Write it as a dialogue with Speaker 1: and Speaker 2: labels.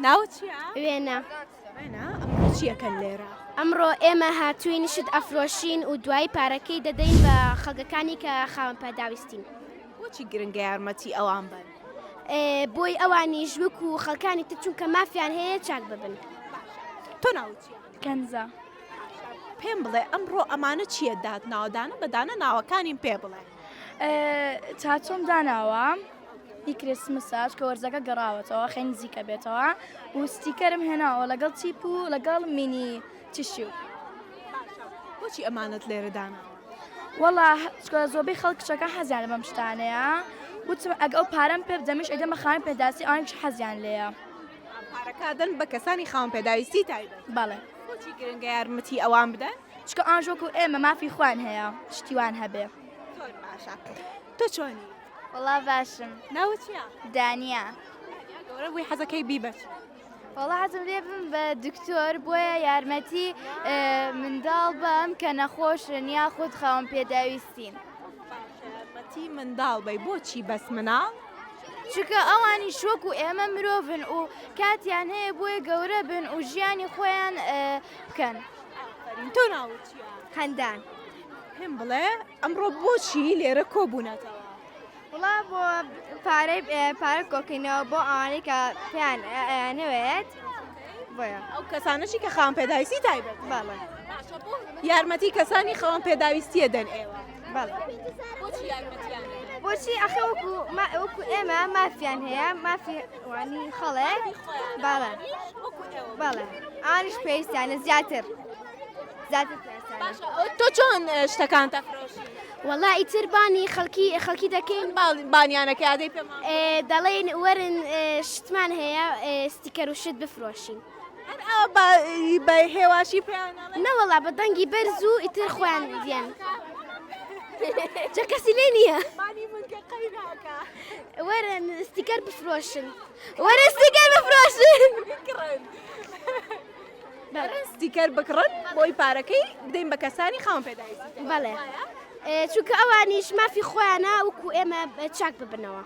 Speaker 1: ناوت چییە؟
Speaker 2: وێنە.
Speaker 1: وێنە، ئەمڕۆ چی ئەکەن لێرە؟
Speaker 2: ئەمڕۆ ئێمە هاتووین شت ئەفرۆشین و دوایی پارەکەی دەدەین بە خەڵکەکانی کە خاوەن پێداویستین.
Speaker 1: بۆچی گرنگە یارمەتی ئەوان بەن؟
Speaker 2: بۆی ئەوانیش وەکو خەڵکانی تر چونکە مافیان هەیە چاک ببن.
Speaker 1: تۆ ناوت چییە؟
Speaker 3: کەنزە.
Speaker 1: پێم بڵێ ئەمڕۆ ئەمانە چییە دات ناوە دانە بە دانە ناوەکانیم پێ بڵێ.
Speaker 3: تاتۆم داناوە هی کریسمسە چکە وەرزەکە گەڕاوەتەوە خەی نزیکە بێتەوە و ستیکەرم هێناوە لەگەڵ چیپ و لەگەڵ مینی تیشیو.
Speaker 1: بۆچی ئەمانەت لێرە داناوە؟
Speaker 3: وەڵا چکە زۆربەی خەڵک کچەکان حەزیان بەم شتانەیە وتم ئەگە ئەو پارەم پێ بدەمیش ئەیدەمە خاوەن پێداویستی ئەوانیش حەزیان لێیە.
Speaker 1: پارەکە دەن بە کەسانی خاوەن پێداویستی تایبەت.
Speaker 3: بەڵێ.
Speaker 1: بۆچی گرنگە یارمەتی ئەوان بدەن؟
Speaker 3: چکە ئەوانش وەکو ئێمە مافی خۆیان هەیە شتی وان هەبێ.
Speaker 1: زۆر باشە تۆ چۆنی؟
Speaker 4: وەڵا باشم.
Speaker 1: ناوت چییە؟
Speaker 4: دانیا.
Speaker 1: دانیا گەورە بووی حەزەکەی بی بە چی؟
Speaker 4: وەڵا حەزم لێ بم بە دکتۆر بۆیە یارمەتی منداڵ بەم کە نەخۆشن یاخود خاوەن پێداویستین.
Speaker 1: باشە یارمەتی منداڵ بەی بۆچی بەس مناڵ؟
Speaker 4: چونکە ئەوانیش وەکو ئێمە مرۆڤن و کاتیان هەیە بۆیە گەورە بن و ژیانی خۆیان بکەن.
Speaker 1: ئافەرین تۆ ناوت چییە؟
Speaker 5: خەندان.
Speaker 1: پێم بڵێ ئەمڕۆ بۆچی لێرە کۆبوونەتەوە؟
Speaker 5: وڵا بۆ پارەی پارە کۆکەینەوە بۆ ئەوانەی کە پێیان ئەیانەوێت بۆیە
Speaker 1: ئەو کەسانەشی کە خاوەن پێداویستی تایبەت
Speaker 5: بەڵێ
Speaker 1: یارمەتی کەسانی خاوەن پێداویستیە دەن ئێوە
Speaker 5: بەڵێ
Speaker 1: بۆچی یارمەتیان دەدەن؟
Speaker 5: بۆچی ئەخە وەکو وەکو ئێمە مافیان هەیە مافی وانی خەڵێ بەڵێ بەڵێ ئەوانیش پێویستیانە زیاتر زیاتر پێویستیانە.
Speaker 1: باشە تۆ چۆن شتەکان دەفرۆشی؟
Speaker 2: وەڵا ئیتر بانی خەڵکی خەڵکی دەکەین
Speaker 1: بانیانەکە ئادەی پێمان
Speaker 2: دەڵێن وەرن شتمان هەیە ستیکەر و شت بفرۆشین.
Speaker 1: هەر ئاوا بە بە هێواشی پێیان ئەڵێن؟
Speaker 2: نەوەڵا بە دەنگی بەرز و ئیتر خۆیان دیێن. جا کەسی لێ نییە.
Speaker 1: بانی من کە قەیراکە.
Speaker 2: وەرن ستیکەر بفرۆشن. وەرن ستیکەر بفرۆشن.
Speaker 1: بکڕن. وەرن ستیکەر بکڕن بۆی پارەکەی بدەین بە کەسانی خاوەن پێداویستی.
Speaker 2: بەڵێ. چونکە ئەوانیش مافی خۆیانە وەکو ئێمە چاک ببنەوە.